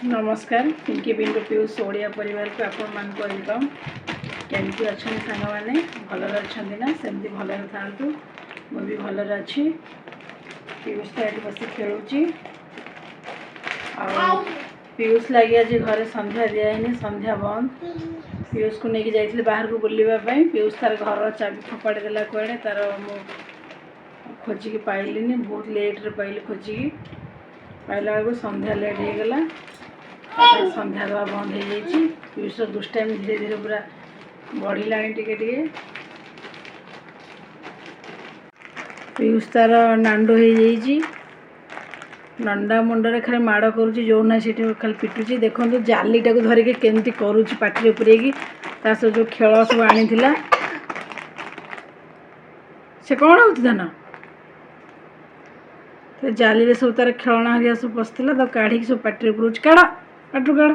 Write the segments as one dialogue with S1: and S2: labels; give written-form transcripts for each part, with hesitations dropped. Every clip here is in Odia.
S1: ନମସ୍କାର, ପିଙ୍କି ପିଣ୍ଟୁ ପିୟୁଷ ଓଡ଼ିଆ ପରିବାରକୁ ଆପଣମାନଙ୍କୁ welcome. କେମିତି ଅଛନ୍ତି ସାଙ୍ଗମାନେ? ଭଲରେ ଅଛନ୍ତି ନା? ସେମିତି ଭଲରେ ଥାଆନ୍ତୁ। ମୁଁ ବି ଭଲରେ ଅଛି। ପିୟୁଷ ତ ଏଠି ବସି ଖେଳୁଛି। ଆଉ ପିୟୁଷ ଲାଗି ଆଜି ଘରେ ସନ୍ଧ୍ୟା ଦିଆହେଇନି, ସନ୍ଧ୍ୟା ବନ୍ଦ। ପିୟୁଷକୁ ନେଇକି ଯାଇଥିଲି ବାହାରକୁ ବୁଲିବା ପାଇଁ। ପିୟୁଷ ତାର ଘରର ଚାବି ଫୋପାଡ଼ି ଦେଲା କୁଆଡ଼େ, ତାର ମୁଁ ଖୋଜିକି ପାଇଲିନି। ବହୁତ ଲେଟ୍ରେ ପାଇଲି। ଖୋଜିକି ପାଇଲା ବେଳକୁ ସନ୍ଧ୍ୟା ଲେଟ୍ ହେଇଗଲା। ତାପରେ ସନ୍ଧ୍ୟା ଦେବା ବନ୍ଦ ହେଇଯାଇଛି। ପିୟୁଷର ଦୁଷ୍ଟାମି ଧୀରେ ଧୀରେ ପୁରା ବଢ଼ିଲାଣି ଟିକେ ଟିକେ। ପିୟୁଷ ତାର ନାଣ୍ଡୁ ହେଇଯାଇଛି। ନଣ୍ଡା ମୁଣ୍ଡରେ ଖାଲି ମାଡ଼ କରୁଛି, ଯୋଉ ନା ସେଠି ଖାଲି ପିଟୁଛି। ଦେଖନ୍ତୁ, ଜାଲିଟାକୁ ଧରିକି କେମିତି କରୁଛି ପାଟିରେ ପୂରେଇକି। ତା ସହ ଯେଉଁ ଖେଳ ସବୁ ଆଣିଥିଲା, ସେ କ'ଣ ହେଉଛି ଧନ? ସେ ଜାଲିରେ ସବୁ ତାର ଖେଳଣା ହେରିକା ସବୁ ପଶିଥିଲା, ତାକୁ କାଢ଼ିକି ସବୁ ପାଟିରେ ପୁରଉଛି। କାଢ଼, ପାଟିରୁ କାଢ଼।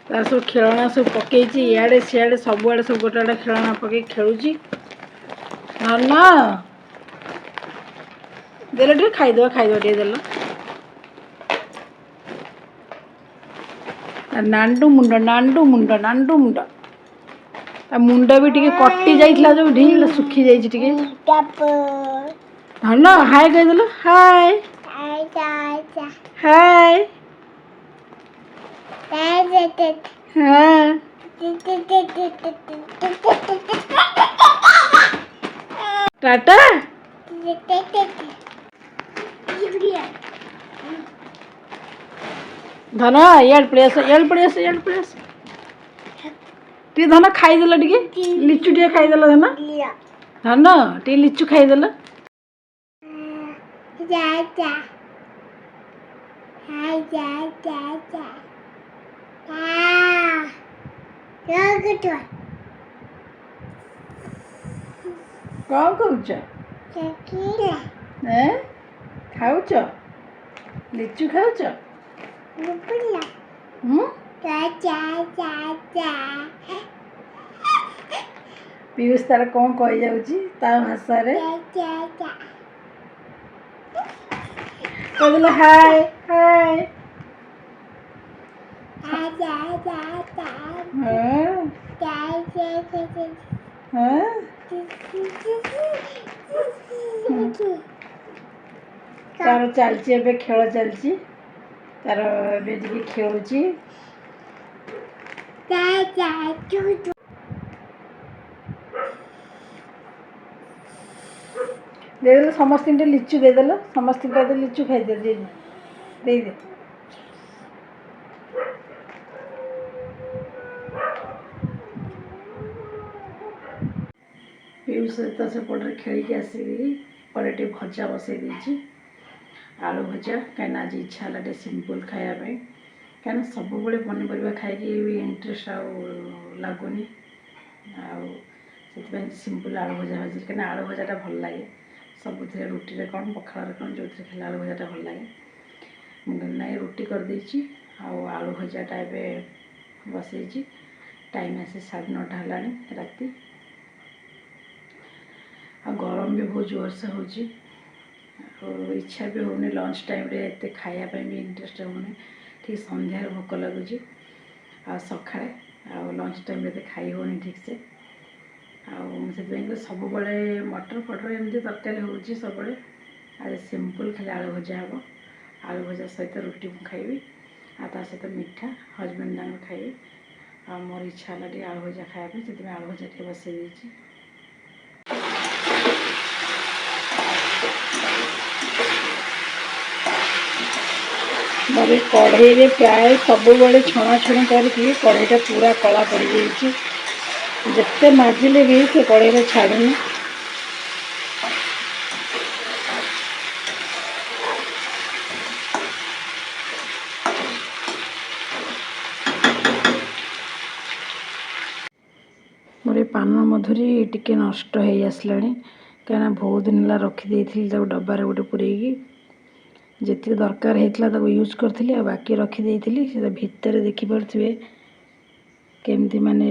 S1: ତାର ସବୁ ଖେଳଣା ସବୁ ପକେଇଛି ଇଆଡ଼େ ସିଆଡ଼େ, ସବୁଆଡ଼େ ସବୁ ଗୋଟେ ଗୋଟେ ଖେଳଣା ପକେଇକି ଖେଳୁଛି। ଧନ, ଦେଲ ଟିକେ ଖାଇଦେବା, ଖାଇଦେବା ଟିକେ ଦେଲ। ନାଣ୍ଡୁ ମୁଣ୍ଡ, ନାଣ୍ଡୁ ମୁଣ୍ଡ, ନାଣ୍ଡୁ ମୁଣ୍ଡ। ତା ମୁଣ୍ଡ ବି ଟିକେ କଟି ଯାଇଥିଲା ଯୋଉଠି, ଶୁଖି ଯାଇଛି ଟିକେ। ଧନ, ହାଏ କହିଦେଲ। ହାଏ, ହାଏ। ହଁ, ଟାଟା। ଧନ, ଇଆଡ଼େ ପଳେଇ ଆସ, ଇଆଡ଼େ ପଳେଇ ଆସ, ଇଆଡ଼େ ପଳେଇ ଆସ ଟିକେ। ଧନ, ଖାଇଦେଲ ଟିକେ, ଲିଚୁ ଟିକେ ଖାଇଦେଲ। ଧନ, ଧନ, ଟିକେ ଲିଚୁ ଖାଇଦେଲ। କ'ଣ କହୁଛ? ଏଁ, ଖାଉଛ? ଲିଚୁ ଖାଉଛ? ହୁଁ। ପିୟୁଷ ତାର କ'ଣ କହିଯାଉଛି ତା ଭାଷାରେ। କହିଦେଲ ହାଏ, ହାଏ। ହଁ, ତାର ଚାଲିଛି ଏବେ, ଖେଳ ଚାଲିଛି ତାର। ଏବେ ଟିକେ ଖେଳୁଛି। ଦେଇଦେଲ ସମସ୍ତଙ୍କୁ ଟିକେ ଲିଚୁ ଦେଇଦେଲ। ସମସ୍ତଙ୍କୁ କହିଦେ ଲିଚୁ ଖାଇଦେ। ଦେଇଦେ, ଦେଇଦେ। ପିୟୁଷ ସହିତ ସେପଟରେ ଖେଳିକି ଆସିକି ପରେ ଟିକେ ଭଜା ବସେଇ ଦେଇଛି, ଆଳୁ ଭଜା। କାହିଁକିନା ଆଜି ଇଚ୍ଛା ହେଲା ଟିକେ ସିମ୍ପଲ୍ ଖାଇବା ପାଇଁ। କାହିଁକିନା ସବୁବେଳେ ପନିପରିବା ଖାଇକି ବି ଇଣ୍ଟରେଷ୍ଟ ଆଉ ଲାଗୁନି। ଆଉ ସେଥିପାଇଁ ସିମ୍ପଲ୍ ଆଳୁ ଭଜା ଭାଜିଲି, କାହିଁକିନା ଆଳୁ ଭଜାଟା ଭଲ ଲାଗେ ସବୁଥିରେ। ରୁଟିରେ କ'ଣ, ପଖାଳରେ କ'ଣ, ଯେଉଁଥିରେ ଖାଇଲେ ଆଳୁ ଭଜାଟା ଭଲ ଲାଗେ। ମୁଁ କହିଲି ନାଇଁ, ରୁଟି କରିଦେଇଛି ଆଉ ଆଳୁ ଭଜାଟା ଏବେ ବସେଇଛି। ଟାଇମ୍ ଆସି 9:30 ହେଲାଣି ରାତି। ଆଉ ଗରମ ବି ବହୁତ ଜୋରସେ ହେଉଛି। ଆଉ ଇଚ୍ଛା ବି ହେଉନି ଲଞ୍ଚ ଟାଇମ୍ରେ ଏତେ ଖାଇବା ପାଇଁ ବି ଇଣ୍ଟରେଷ୍ଟ ହେଉନି। ଠିକ୍ ସନ୍ଧ୍ୟାରେ ଭୋକ ଲାଗୁଛି ଆଉ ସକାଳେ, ଆଉ ଲଞ୍ଚ ଟାଇମ୍ରେ ଏତେ ଖାଇ ହେଉନି ଠିକ୍ସେ। ଆଉ ମୁଁ ସେଥିପାଇଁ ସବୁବେଳେ ମଟର ଫଟର ଏମିତି ତରକାରୀ ହେଉଛି ସବୁବେଳେ। ଆଜି ସିମ୍ପଲ୍ ଖାଲି ଆଳୁ ଭଜା ହେବ। ଆଳୁ ଭଜା ସହିତ ରୁଟି ମୁଁ ଖାଇବି ଆଉ ତା ସହିତ ମିଠା ହଜବେଣ୍ଡ ତାଙ୍କର ଖାଇବେ। ଆଉ ମୋର ଇଚ୍ଛା ହେଲା ଟିକେ ଆଳୁ ଭଜା ଖାଇବା ପାଇଁ, ସେଥିପାଇଁ ଆଳୁ ଭଜା ଟିକେ ବସେଇ ଦେଇଛି। ମୋର କଢ଼େଇରେ ପ୍ରାୟ ସବୁବେଳେ ଛଣାଛଣି କରିକି କଢ଼େଇଟା ପୁରା କଳା ପଡ଼ିଯାଇଛି। ଯେତେ ମାଜିଲେ ବି ସେ କଢ଼େଇରେ ଛାଡ଼ୁନି। ମୋର ଏ ପାନ ମଧୁରୀ ଟିକେ ନଷ୍ଟ ହେଇ ଆସିଲାଣି, କାହିଁକିନା ବହୁତ ଦିନ ହେଲା ରଖିଦେଇଥିଲି ତାକୁ ଡବାରେ ଗୋଟେ ପୂରେଇକି। ଯେତିକି ଦରକାର ହେଇଥିଲା ତାକୁ ୟୁଜ୍ କରିଥିଲି ଆଉ ବାକି ରଖିଦେଇଥିଲି। ସେ ଭିତରେ ଦେଖିପାରୁଥିବେ କେମିତି ମାନେ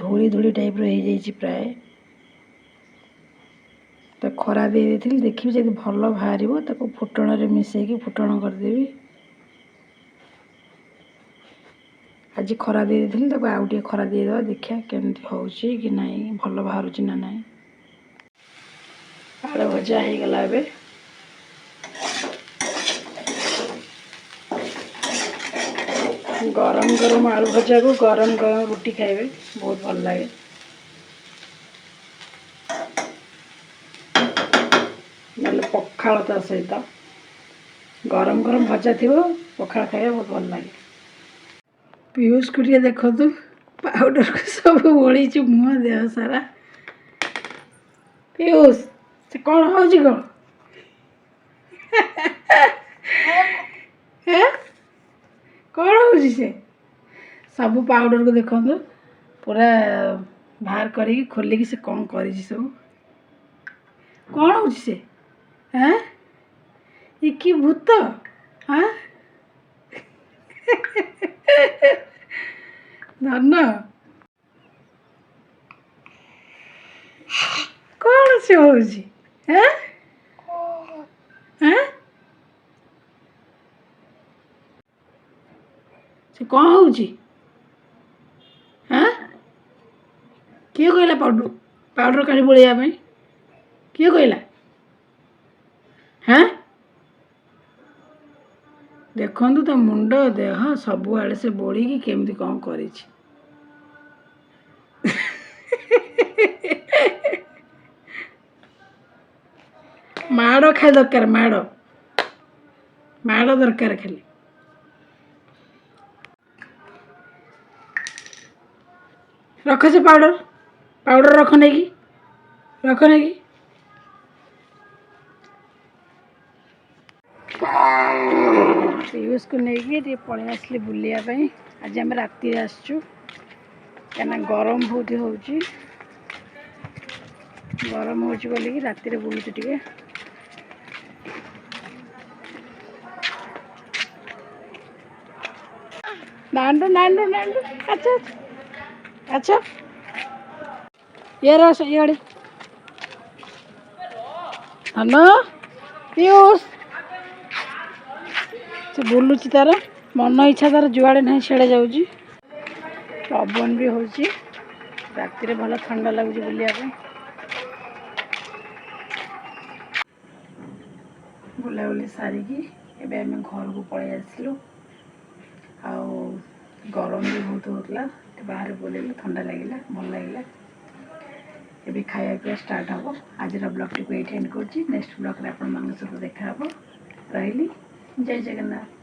S1: ଧୂଳି ଧୂଳି ଟାଇପ୍ର ହେଇଯାଇଛି ପ୍ରାୟ। ତ ଖରା ଦେଇ ଦେଇଥିଲି। ଦେଖିବି ଯଦି ଭଲ ବାହାରିବ, ତାକୁ ଫୁଟଣରେ ମିଶାଇକି ଫୁଟଣ କରିଦେବି। ଆଜି ଖରା ଦେଇ ଦେଇଥିଲି, ତାକୁ ଆଉ ଟିକେ ଖରା ଦେଇଦେବା, ଦେଖିବା କେମିତି ହେଉଛି କି ନାହିଁ, ଭଲ ବାହାରୁଛି ନା ନାହିଁ। ଆଳୁ ଭଜା ହେଇଗଲା ଏବେ। ଗରମ ଗରମ ଆଳୁ ଭଜାକୁ ଗରମ ଗରମ ରୁଟି ଖାଇବେ, ବହୁତ ଭଲ ଲାଗେ। ନହେଲେ ପଖାଳ ତା ସହିତ ଗରମ ଗରମ ଭଜା ଥିବ, ପଖାଳ ଖାଇବା ବହୁତ ଭଲ ଲାଗେ। ପିୟୁଷକୁ ଟିକେ ଦେଖନ୍ତୁ, ପାଉଡ଼ରକୁ ସବୁ ବୋଳିଛି ମୁହଁ ଦେହ ସାରା। ପିୟୁଷ, ସେ କ'ଣ ହେଉଛି? କ'ଣ ହେ, କ'ଣ ହେଉଛି? ସେ ସବୁ ପାଉଡ଼ରକୁ ଦେଖନ୍ତୁ, ପୁରା ବାହାର କରିକି ଖୋଲିକି ସେ କ'ଣ କରିଛି ସବୁ। କ'ଣ ହେଉଛି ସେ? ହାଁ, ଏ କି ଭୂତ? ହାଁ ଧନ, କ'ଣ ସେ ହେଉଛି? ହାଁ ହାଁ, ସେ କ'ଣ ହେଉଛି? ହାଁ, କିଏ କହିଲା ପାଉଡ଼ର କାଢ଼ି ବୋଳେଇବା ପାଇଁ? କିଏ କହିଲା? ହାଁ, ଦେଖନ୍ତୁ ତା ମୁଣ୍ଡ ଦେହ ସବୁଆଡ଼େ ସେ ବୋଳିକି କେମିତି କ'ଣ କରିଛି। ମାଡ଼ ଖାଇ ଦରକାର, ମାଡ଼ ମାଡ଼ ଦରକାର ଖାଲି। ରଖ ସେ ପାଉଡ଼ର ରଖ ନେଇକି, ରଖ ନେଇକି। ପିୟୁଷକୁ ନେଇକି ଟିକେ ପଳେଇ ଆସିଲି ବୁଲିବା ପାଇଁ। ଆଜି ଆମେ ରାତିରେ ଆସିଛୁ, କାହିଁକିନା ଗରମ ବହୁତ ହେଉଛି। ଗରମ ହେଉଛି ବୋଲିକି ରାତିରେ ବୁଲୁଛୁ ଟିକେ। ନାଣ୍ଡୁ ନାଣ୍ଡୁ ନାଣ୍ଡୁ, ଆଚ୍ଛା ଆଚ୍ଛା, ଇଆଡ଼େ ଆସ, ଇଆଡ଼େ। ଧନ, ପିୟୁଷ ସେ ବୁଲୁଛି ତାର ମନ ଇଚ୍ଛା, ତାର ଯୁଆଡ଼େ ନାହିଁ ସିଆଡ଼େ ଯାଉଛି। ପବନ ବି ହେଉଛି ରାତିରେ, ଭଲ ଥଣ୍ଡା ଲାଗୁଛି ବୁଲିବା ପାଇଁ। ବୁଲାବୁଲି ସାରିକି ଏବେ ଆମେ ଘରକୁ ପଳେଇ ଆସିଲୁ। ଆଉ ଗରମ ବି ବହୁତ ହେଉଥିଲା, ବାହାରେ ବୁଲିଲୁ, ଥଣ୍ଡା ଲାଗିଲା, ଭଲ ଲାଗିଲା। ଏବେ ଖାଇବା ପିଇବା ଷ୍ଟାର୍ଟ ହେବ। ଆଜିର ବ୍ଲଗ୍ଟିକୁ ଏଇଠି ଏଣ୍ଡ କରୁଛି। ନେକ୍ସଟ ବ୍ଲଗ୍ରେ ଆପଣମାନଙ୍କ ସହିତ ଦେଖା ହେବ। ରହିଲି, ଜୟ ଜଗନ୍ନାଥ।